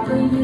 ကလ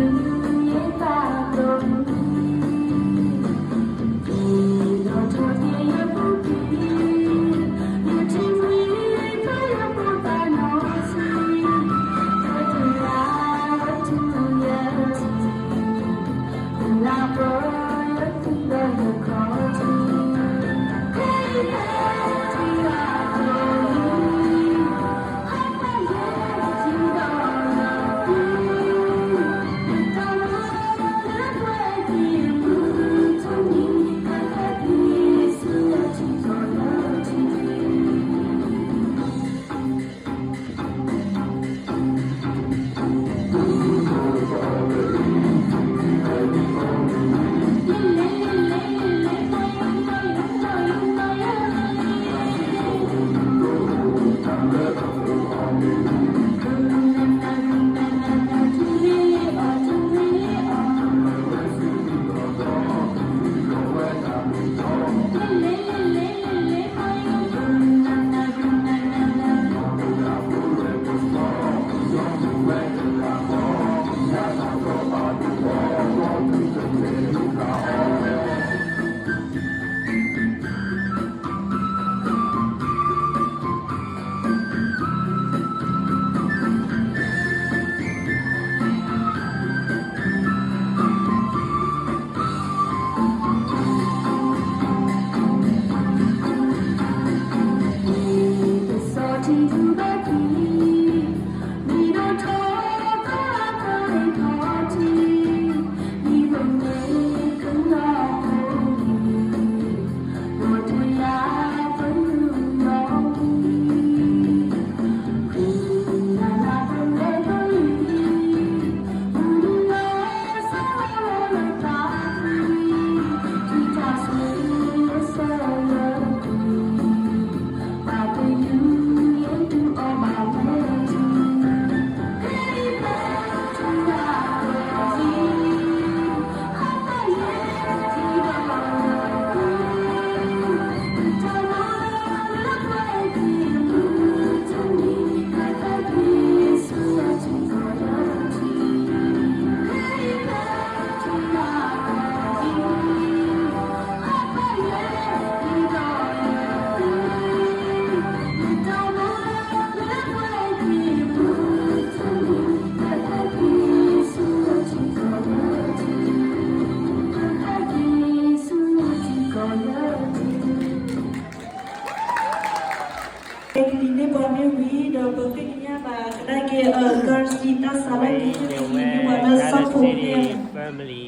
ံၤန့ၢ်ပှၤမ့ၢ်ဝံၤဒီး ပဃ့ကညးဘၣ်ကဒါက့ၤ အကါစံတၢ်စးလၢန့ၣ် ကလံၤန့ၢ်ပှၤလၢ South Korea family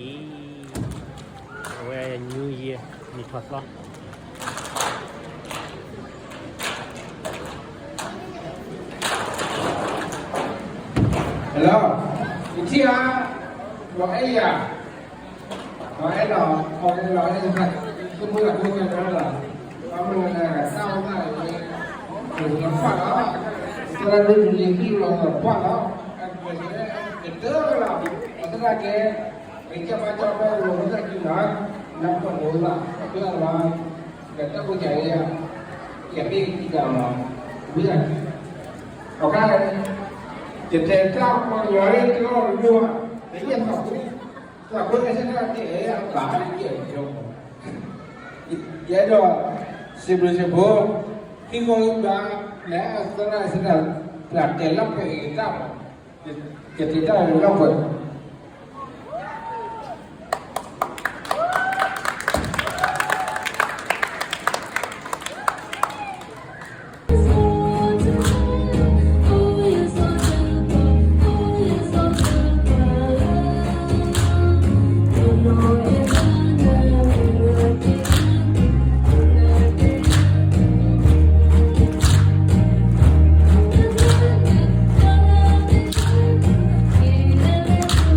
အဝဲ New Year နံၣ်ထီၣ်သီ Hello, ယထံၣ်ဧါ, လီၤအဲၣ်ယၤ, လီၤအဲၣ်လီၤ, လီၤအဲၣ်လီၤအဲၣ်, သုမုၢ်လၢ်ဒိၣ်ကဲလၢလီၤ, ဘၣ်မနုၤလဲၣ် တၢ်အိၣ်သးအံၤ, ယကွၢ်လီၤ, သရၣ်ဒိၣ်ယလံၤဟံၣ်လီၤကွၢ်လီၤ, ကတၢၢ်လီၤ, အသရၣ်ကဲ, ပကဘၣ်ကၠီဘၣ်လီၤဝံသးစူၤနီၤ, နၢ်ပၢၢ်လိာ်သး, ကတၢၢ်လီၤ, ကတၢၢ်အိၣ်ကဲ, ယက့ၤကံးကၤလီၤ, ဝံသးစူၤ အခါ, ယတဲတၢ်ပှၤကညီလၢတၢ်လီၢ်တဒိၣ်ဘၣ်, တယဲၢ်သးခု, သးခုကဲဆၢတၢ်တအဲၣ်အဘၣ်ယဲၢ်ကၠီ, ယအဲၣ်ဒိး, စံးဘျုးစံးဖှိၣ်, ဟံၣ်ဃီဟံၣ်ဘါ, လဲၤအသရၣ်စံးတၢ်, ပှၤတဲလီၤပှဲၤအံၤတၢ်ဘၣ်, ယတဲတၢ်လီၤပှဲၤ Amen.